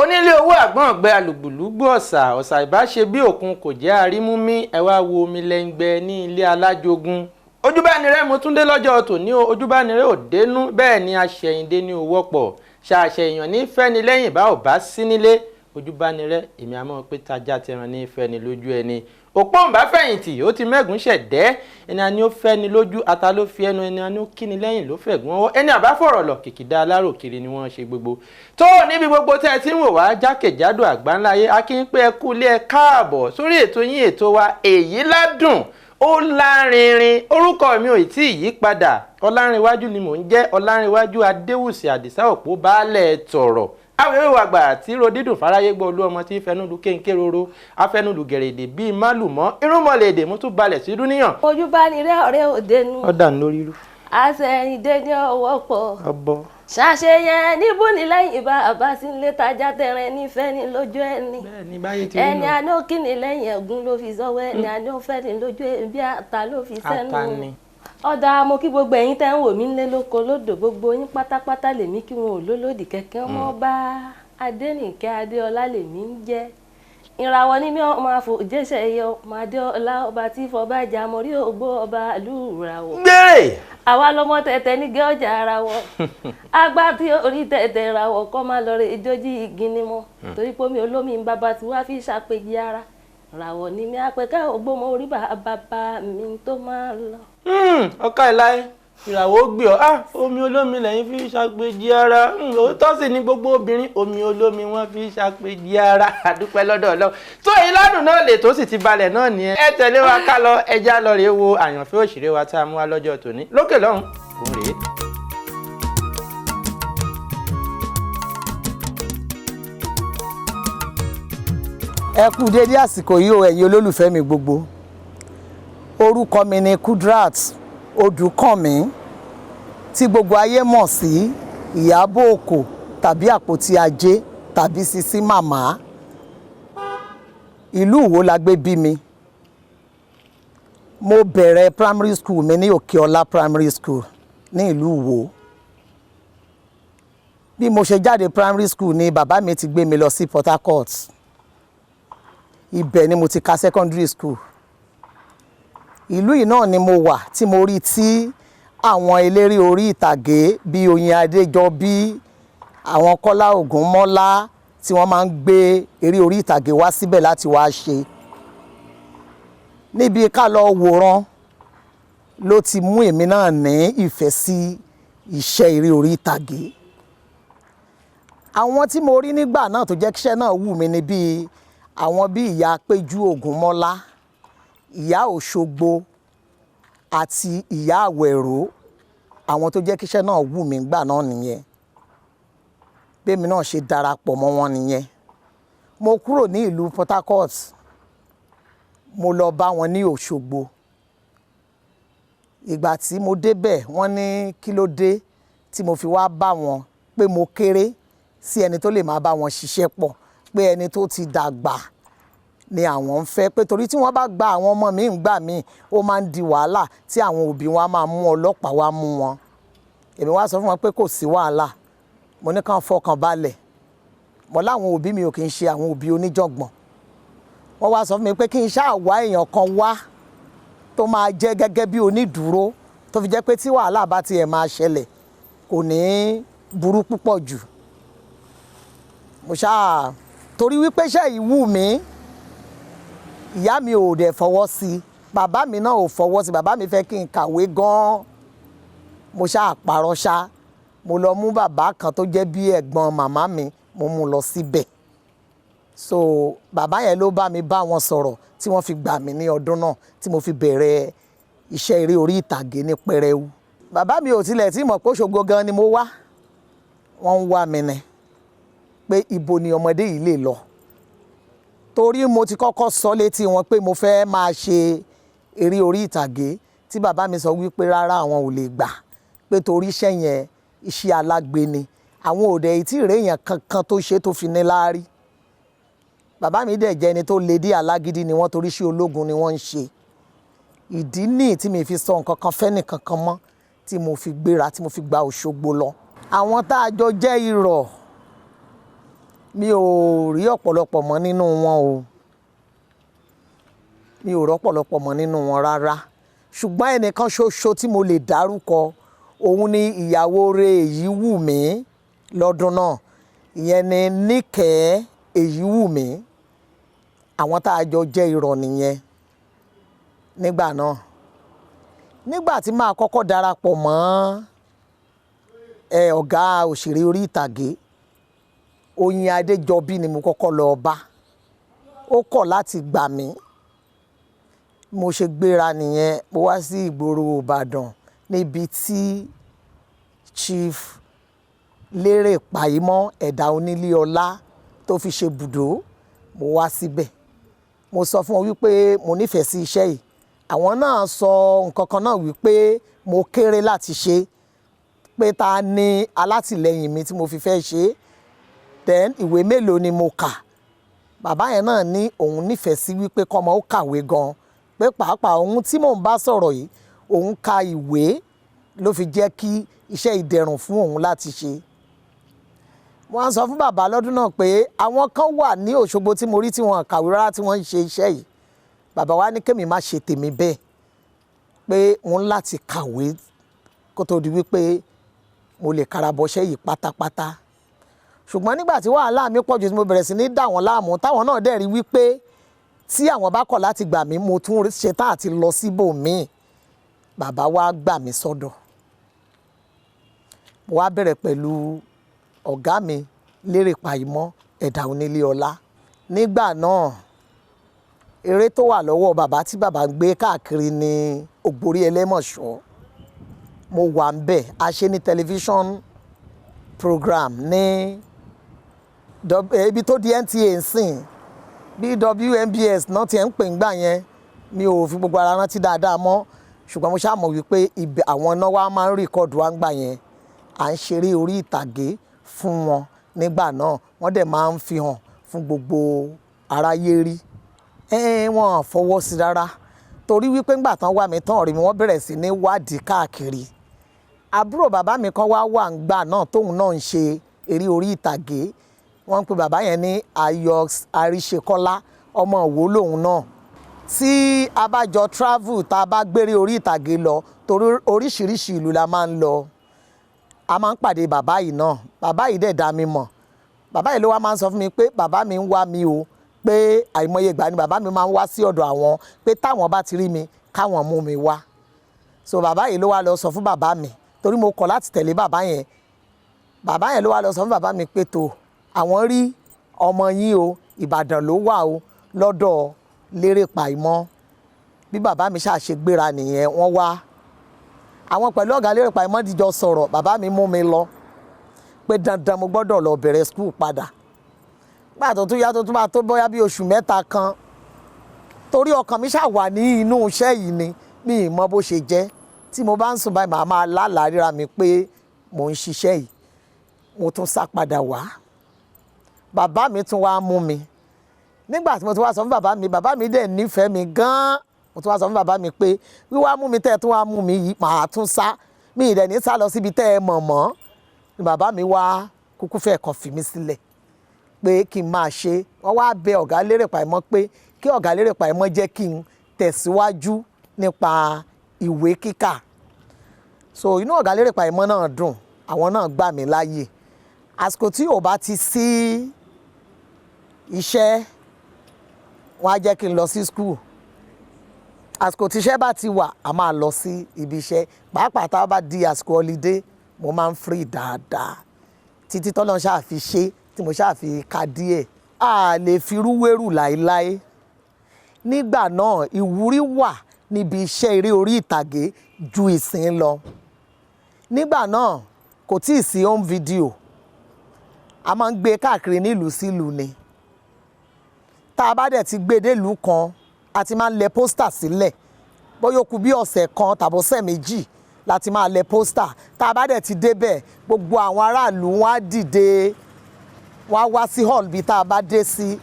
Onílé owó àgbọ̀n ọ̀gbẹ́ alùgbùlùgbù ọ̀sà ọ̀sà ìbáṣe bí òkun kò jẹ́ àrímúmí. Ẹ wá wo omi lẹ́ngbẹ́ ní ilé alájogun. Ojúbánirẹ́ mo tún dé lọ́jọ́ tòní o. Ojúbánirẹ́ ò dénú, bẹ́ẹ̀ ni aṣẹ̀yìndé ní owó pọ̀ ṣàṣẹ̀yàn ní fẹ́ni lẹ́yìn bá ò bá sí nílé. Ojúbánirẹ́ èmi àmọ́ pé tajà tẹran ní fẹ́ni lójú ẹni. Òpó ń bá fẹ̀yìntì ó ti mẹ́gùn ṣẹ̀dẹ́. Ẹni a ní ó fẹ́ni lójú ata ló fi ẹnu, ẹni a ní ó kíni lẹ́yìn ló fẹ̀gún ọwọ́, ẹni àbá fọ̀rọ̀ lọ kìkìdá alárò kiri ni wọ́n ṣe gbogbo. Tó níbi gbogbo tẹ́ ẹ ti ń wò wá jákèjádò àgbáńláyé, a kí ń pé ẹ kú ilé, ẹ káàbọ̀ sórí ètò yín, ètò wa Èyí Ládùn Ó Lárinrin. Orúkọ mi ò tí ì yí padà, Ọlárìnwájú ni mò ń jẹ́, Ọlárìnwájú Adéwùsì Àdìsá Òpó baálẹ̀ tọ̀rọ̀ àwọn ewé àgbà tí ro dídùn fáráyé gbọ́, olú ọmọ tí fẹnulu kéńké roro afẹnulu gẹ̀rẹ̀dẹ̀ bíi málùmọ́ irúnmọ̀lẹ̀ èdè mú tún balẹ̀ sí dúníyàn. Ojúbánirẹ́ ọ̀rẹ́ òdenu. Ọ̀dà lórí irú. Àṣẹyìndé ní ọwọ́ pọ̀. Ọbọ. Ṣàṣeyẹn níbú ní lẹ́yìn bá àbá sí ilé tajà tẹrẹ nífẹ̀ẹ́ ní lójú ẹni. Bẹ́ẹ̀ni, báyìí ti rí. Ẹni anókìní lẹ́yìn ẹ̀gún ló fi sọ́wọ́, ẹni anófẹ́ni lójú ẹbí ata ló fi sẹ́nu. Ata ni. Ọ̀dà mo kí gbogbo ẹ̀yin tẹ́ ń wò mí nílé lóko lódò, gbogbo yín pátápátá lèmi kí wọn ò lólòdì kẹ̀kẹ́ ọmọ bá Adénìkẹ́ Adéọlá lèmi ń jẹ́. Ìràwọ̀ ní mi ọmọ àfòjẹsẹ̀ yọ ọmọ Adéọlá ọba tí fọba jà mọ́rí ògbó ọba àlùràwọ̀. Gbére. Àwa lọmọ tẹ̀tẹ̀ ní gẹ́ọ̀jà ara wọ agbá tí orí tẹ̀tẹ̀ ìràwọ̀ kọ́ máa lọ rè ìjọ́jí igi ni mọ́, torí pé omi olómi ń bàbá tí wàá fi ṣàpèjì ara ìràwọ̀ ní mi apẹ̀kẹ́ ògbómọ orí bàbá mi tó máa lọ. Ọkà ìláyé ìràwọ̀ ó gbé ọ. Ah, omi olómi lẹ́yìn fi ṣàpèjì ara. Òótọ́ sì ni gbogbo obìnrin omi olómi wọ́n fi ṣàpèjì ara. Àdúpẹ́ lọ́dọ̀ Ọlọ́run. Tó èyí ládùn náà lè tó sì ti balẹ̀ náà nìyẹn. Ẹ tẹ̀lé wa ká lọ, ẹja lọ rèé wo àyànfẹ́ òṣèré wa tá a mú wa lọ́jọ́ tòní lókè lọ́hùn òun rèé. Ẹ kú dédé àsìkò yìí o, ẹ̀yin olólùfẹ́ mi gbogbo. Orúkọ mi ni Kudrat Odùkànmí, tí gbogbo ayé mọ̀ sí Ìyábọ̀ Òkò tàbí Àpótí Ajé tàbí Sisi Màmá. Ìlú Ìwó la gbé bí mi. Mo bẹ̀rẹ̀ primary school mi ní Òkèọlá Primary School ní ìlú Ìwó. Bí mo ṣe jáde primary school ni bàbá mi ti gbé mi lọ sí Port Harcourt. Ibẹ̀ ni mo ti ka secondary school. Ìlú yìí náà ni mo wà tí mo rí tí àwọn eléré orí ìtàgé bíi Oyin Adéjọbí, àwọn Kọ́lá Ògúnmọ́lá, tí wọ́n máa ń gbé eré orí ìtàgé wá síbẹ̀ láti wá ṣe. Níbi ká lọ wòran ló ti mú èmi náà ní ìfẹ́ sí iṣẹ́ eré orí ìtàgé. Àwọn tí mo rí nígbà náà tó jẹ́ kíṣẹ́ náà wù mí ni bíi àwọn bíi ìyá Péjú Ògúnmọ́lá, ìyá Òṣogbo àti ìyá Àwẹ̀ró. Àwọn tó jẹ́ kíṣẹ́ náà wù mí nígbà náà nìyẹn. Bẹ́ẹ̀mi náà ṣe darapọ̀ mọ́ wọn nìyẹn. Mo kúrò ní ìlú Port Harcourt, mo lọ bá wọn ní Òṣogbo. Ìgbà tí mo débẹ̀, wọ́n ní kí ló dé tí mo fi wá bá wọn, pé mo kéré sí ẹni tó lè máa bá wọn ṣiṣẹ́ pọ̀, pé ẹni tó ti dàgbà ni àwọn ń fẹ́, pé torí tí wọ́n bá gba àwọn ọmọ mi ń gbà míì, ó máa ń di wàhálà tí àwọn òbí wọn á máa mú ọlọ́pàá wá mú wọn. Èmi wá sọ fún wọn pé kò sí wàhálà, mo ní kàn fọkàn balẹ̀, mo láwọn òbí mi ò kì í ṣe àwọn òbí oníjọ̀gbọ̀n. Wọ́n wá sọ fún mi pé kí n ṣáà wá èèyàn kan wá tó máa jẹ́ gẹ́gẹ́ bí onídùúró, tó fi jẹ́ pé tí wàhálà bá tiẹ̀ máa ṣẹlẹ̀, kò ní burú púpọ̀ jù. Mo ṣáà torí wípé iṣẹ́ yìí wù mí, ìyá mi ò dẹ̀ fọwọ́ sí i, bàbá mi náà ò fọwọ́ sí i. Bàbá mi fẹ́ kí n kàwé gan-an. Mo ṣáà parọ́ ṣá, mo lọ mú bàbá kan tó jẹ́ bí ẹ̀gbọ́n màmá mi, mo mú lọ síbẹ̀. So bàbá yẹn ló bá mi bá wọn sọ̀rọ̀ tí wọ́n fi gbà mí ní ọdún náà tí mo fi bẹ̀rẹ̀ iṣẹ́ eré orí ìtàgé ní pẹrẹu. Bàbá mi ò tilẹ̀ tí mọ̀ pé Òṣogbo gan ni mo wá. Wọ́n ń wá mi ni pé ibo ni ọmọdé yìí lè lọ, torí mo ti kọ́kọ́ sọ létí wọn pé mo fẹ́ máa ṣe eré orí ìtàgé, tí bàbá mi sọ wípé rárá, àwọn ò lè gbà, pé torí iṣẹ́ yẹn iṣẹ́ alágbe ni, àwọn ò dẹ̀ tí ìrèyàn kankan tó ṣe tó fi ní láárí. Bàbá mi dẹ̀ jẹ́ ẹni tó le dí, alágídí ni wọ́n, torí iṣẹ́ ológun ni wọ́n ń ṣe. Ìdí nìyí tí mi fi sọ nǹkan kan fẹ́nì kankan mọ́, tí mo fi gbéra, tí mo fi gba Òṣogbo lọ. Àwọn tá a jọ jẹ́ irọ̀ Mi ò rí ọ̀pọ̀lọpọ̀ mọ́ nínú wọn o, mi ò rọ́pọ̀lọpọ̀ mọ́ nínú wọn rárá. Ṣùgbọ́n ẹnìkan ṣoṣo tí mo lè dárúkọ, òun ni ìyàwó rẹ̀ èyí wù mí lọ́dún náà, ìyẹn ni Níkẹ́ èyí wù mí. Àwọn tá a jọ jẹ́ irọ́ nìyẹn nígbà náà. Nígbà tí màá kọ́kọ́ darapọ̀ mọ́ ọ̀gá òṣèré orí ìtàgé Oyin Adéjọbí ni mo kọ́kọ́ lọ bá. Ó kọ̀ láti gbà mí. Mo ṣe gbéra nìyẹn, mo wá sí ìgboro Ìbàdàn níbi tí Chief Lérè Pàímọ́ Ẹ̀dá Onílé Ọlá tó fi ṣe bùdó. Mo wá síbẹ̀, mo sọ fún wọn wípé mo nífẹ̀ẹ́ sí iṣẹ́ yìí. Àwọn náà sọ nǹkan kan náà wípé mo kéré láti ṣe, pé ta ni alátìlẹyìn mi tí mo fi fẹ́ ṣe, then ìwé mélòó ni mo kà. Bàbá yẹn náà ní òun nífẹ̀ẹ́ sí wípé kọ́mọ ó kàwé gan, pé pàápàá òun tí mò ń bá sọ̀rọ̀ yìí, òun ka ìwé ló fi jẹ́ kí iṣẹ́ ìdẹ̀rùn fún òun láti ṣe. Wọ́n á sọ fún bàbá lọ́dún náà pé àwọn kan wà ní Òṣogbo tí mo rí tí wọ́n kàwé rárá tí wọ́n ń ṣe iṣẹ́ yìí. Bàbá wa ní kémi má ṣe tèmi bẹ́ẹ̀, pé wọ́n láti kàwé kó tó di wípé mo lè karabọṣẹ́ yìí pátápátá. Ṣùgbọ́n nígbà tí wàhálà mi pọ̀jù, tí mo bẹ̀rẹ̀ sí ní dà wọ́n láàmú, táwọn náà dẹ̀ rí wípé tí àwọn bá kọ̀ láti gbà mí, mo tún ṣetán àti lọ síbòmíì, bàbá wa gbà mí sọ́dọ̀. Mo wá bẹ̀rẹ̀ pẹ̀lú ọ̀gá mi Lérè Pàímọ́ Ẹ̀dá Onílé Ọlá. Nígbà náà, eré tó wà lọ́wọ́ bàbá tí bàbá ń gbé káàkiri ní Ògbórí Ẹlẹ́mọ̀ṣọ́. Mo wà ń bẹ̀, a ṣe ní tẹlifíṣọ̀n program ní ibi tó di NTA ń sìn bí WNBS náà tiẹ̀ ń pè ń gbà yẹn. Mi ò fi gbogbo ara rántí dáadáa mọ́, ṣùgbọ́n mo ṣáà mọ̀ wípé ibẹ̀ àwọn náà wá máa ń record wá ń gbà yẹn. À ń ṣeré orí ìtàgé fún wọn nígbà náà, wọ́n dẹ̀ máa ń fi hàn fún gbogbo aráyé rí. Wọ́n ò fọwọ́ sí rárá, torí wípé ńgbà tán wá mi tán rí mi, wọ́n bẹ̀rẹ̀ sí ní wádìí káàkiri. Àbúrò bàbá mi kan wá wà ńgbà náà tóun náà ń ṣe eré orí ìtàgé. Wọ́n ń pe bàbá yẹn ní Ayọ̀ Àríṣekọ́lá, ọmọ Òwò lòun náà. Tí a bá jọ travel, tá a bá gbére orí ìtàgé lọ, torí oríṣiríṣi ìlú la máa ń lọ, a máa ń pàdé bàbá yìí náà. Bàbá yìí dẹ̀ dá mi mọ̀. Bàbá yìí ló wá máa ń sọ fún mi pé bàbá mi ń wá mi o, pé àìmọye ìgbà ni bàbá mi máa ń wá sí ọ̀dọ̀ àwọn, pé táwọn bá ti rí mi, káwọn mú mi wá. So bàbá yìí ló wá lọ sọ fún bàbá mi, torí mo kọ̀ láti tẹ̀lé bàbá yẹn. Bàbá yẹn ló wá lọ sọ fún bàbá mi pé tó àwọn rí ọmọ yín o, Ìbàdàn ló wà o, lọ́dọ̀ Lérè Pàímọ́. Bí bàbá mi ṣáà ṣe gbéra nìyẹn, wọ́n wá, àwọn pẹ̀lú ọ̀gá Lérè Pàímọ́ dìjọ sọ̀rọ̀. Bàbá mi mú mi lọ pé dandan mo gbọ́dọ̀ lọ bẹ̀rẹ̀ school padà. Gbà tó tún yá, tó tún máa tó bóyá bí oṣù 3 kan, torí ọkàn mi ṣáà wà ní inú iṣẹ́ yìí ni, mi ì mọ bó ṣe jẹ́. Tí mo bá ń sùn báyìí, màá máa lálàá ríra mi pé mò ń ṣiṣẹ́ yìí. Mo tún sá padà wá, bàbá mi tún wá mú mi. Nígbà tí mo tún wá sọ fún bàbá mi, bàbá mi dẹ̀ nífẹ̀ẹ́ mi gan-an. Mo tún wá sọ fún bàbá mi pé wíwá mú mi tẹ́ ẹ tún wá mú mi yìí, màá tún sá, mi ì dẹ̀ ní sá lọ síbi tẹ́ ẹ mọ̀ mọ́. Ni bàbá mi wá kúkú fẹ́ kàn fi mí sílẹ̀ pé kí n máa ṣe. Wọ́n wá bẹ ọ̀gá Lérè Pàímọ́ pé kí ọ̀gá Lérè Pàímọ́ jẹ́ kí n tẹ̀síwájú nípa ìwé kíkà. So inú ọ̀gá Lérè Pàímọ́ náà dùn, àwọn náà gbà mí láàyè. Àsìkò tí ò bá ti sí iṣẹ́, wọ́n á jẹ́ kí n lọ sí school. Àsìkò tí iṣẹ́ bá ti wà, a máa lọ sí ibi iṣẹ́. Pàápàá tá a bá di àsìkò holiday, mo máa ń free dáadáa, títí tọ́lọ́run ṣáà fi ṣe tí mo ṣáà fi ka díẹ̀. A lè fi rúwérù láéláé. Nígbà náà, ìwúrí wà níbi iṣẹ́ eré orí ìtàgé ju ìsìn lọ. Nígbà náà, kò tíì sí home video. A máa ń gbé káàkiri nílùú sílùú ni. Tá a bá dẹ̀ ti gbé délùú kan, a ti máa ń lẹ poster sílẹ̀. Bóyá ó kù bí ọ̀sẹ̀ kan tàbí ọ̀sẹ̀ 2 láti máa lẹ poster. Tá a bá dẹ̀ ti débẹ̀, gbogbo àwọn aráàlú wọn á dìde, wọ́n á wá sí hall bí tá a bá dé sí,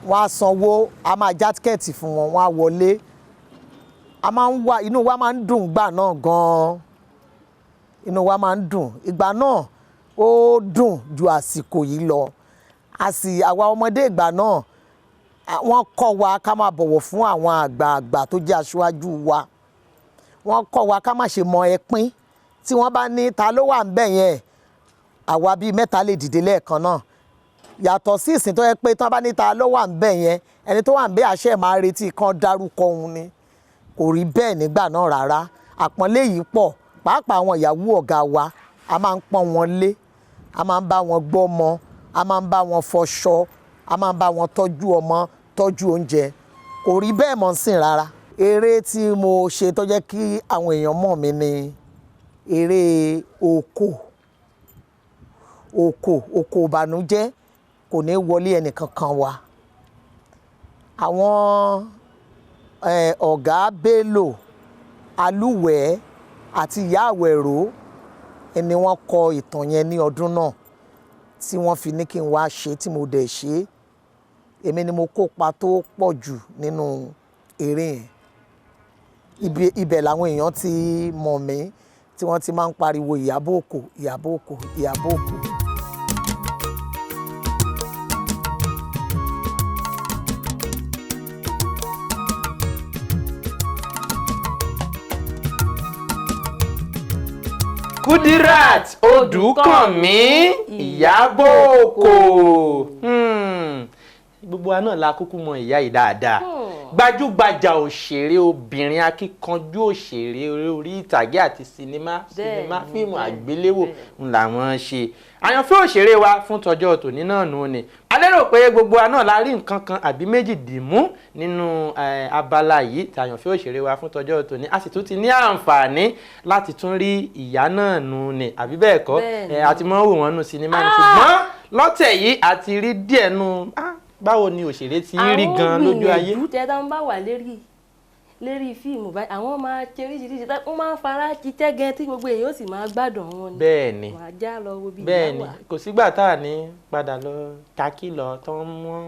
wọ́n á sanwó, a máa já ticket fún wọn, wọ́n á wọlé. A máa ń wá, inú wa máa ń dùn gbà náà gan-an. Inú wa máa ń dùn ìgbà náà, ó dùn ju àsìkò yìí lọ. A sì àwa ọmọdé ìgbà náà, wọ́n kọ́ wa ká máa bọ̀wọ̀ fún àwọn àgbààgbà tó jẹ́ aṣáájú wa. Wọ́n kọ́ wa ká má ṣe mọ ẹpín. Tí wọ́n bá ní ta ló wà ń bẹ̀ yẹn, àwa bíi mẹ́ta lè dìde lẹ́ẹ̀kan náà. Yàtọ̀ sí ìsìn tó yẹ pé tí wọ́n bá ní ta ló wà ń bẹ̀ yẹn, ẹni tó wà ń bẹ̀ àṣẹ máa retí kan dárúkọ òun ni. Kò rí bẹ́ẹ̀ nígbà náà rárá. Àpọ́nlé yìí pọ̀, pàápàá àwọn ìyàwó ọ̀gá wa, a máa ń pọ́n wọn lé, a máa ń bá wọn gbọ́mọ, a máa ń bá wọn fọṣọ, a máa ń bá wọn tọ́jú ọmọ, tọ́jú oúnjẹ. Kò rí bẹ́ẹ̀ mọ́ sìn rárá. Eré tí mo ṣe tó jẹ́ kí àwọn èèyàn mọ̀ mí ni eré oko. Oko, oko ìbànújẹ́ kò ní wọlé ẹnìkankan wa. Àwọn ọ̀gá Bello, Alúwẹ̀ẹ́ àti Ìyá Àwẹ̀ró ni wọ́n kọ ìtàn yẹn ní ọdún náà tí wọ́n fi ní kí n wá ṣe, tí mo dẹ̀ ṣe. Èmi ni mo kópa tó pọ̀ jù nínú eré yẹn. Ibẹ̀ làwọn èèyàn ti mọ̀ mí, tí wọ́n ti máa ń pariwo Ìyábọ̀ Òkò, Ìyábọ̀ Òkò, Ìyábọ̀ Òkò. Kudirat Odùkànmí Ìyábọ̀ Òkò. Gbogbo wa náà la kúkú mọ ìyá yìí dáadáa. Gbajúgbajà òṣèré obìnrin, akíkanjú òṣèré orí ìtàgé àti sinimá, sinimá fíìmù àgbéléwò ń làwọn ṣe. Àyànfẹ́ òṣèré wa fún tọjọ́ tòní náà nù ni. A lérò pé gbogbo wa náà la rí nǹkan kan àbí méjì dìmú nínú abala yìí tàyànfẹ́ òṣèré wa fún tọjọ́ tòní. A sì tún ti ní àǹfààní láti tún rí ìyá náà nù ni, àbí bẹ́ẹ̀ kọ́? A ti mọ́ wò wọ́n nù sinimá ni, ṣùgbọ́n lọ́tẹ̀ yìí a ti rí díẹ̀ nù. Báwo ni òṣèré ti ń rí gan lójú ayé? Àwọn gbìyànjú tẹ́ tán bá wà lérí fíìmù báyìí, àwọn máa ṣe oríṣiríṣi, wọ́n máa ń fara ṣiṣẹ́ gan tí gbogbo èèyàn ó sì máa gbádùn wọn ni. Bẹ́ẹ̀ni. Wàá já lọ wo bí ìyá Bẹ́ẹ̀ni, wà. kò sígbà tá à ní padà lọ Takí lọ tán mọ́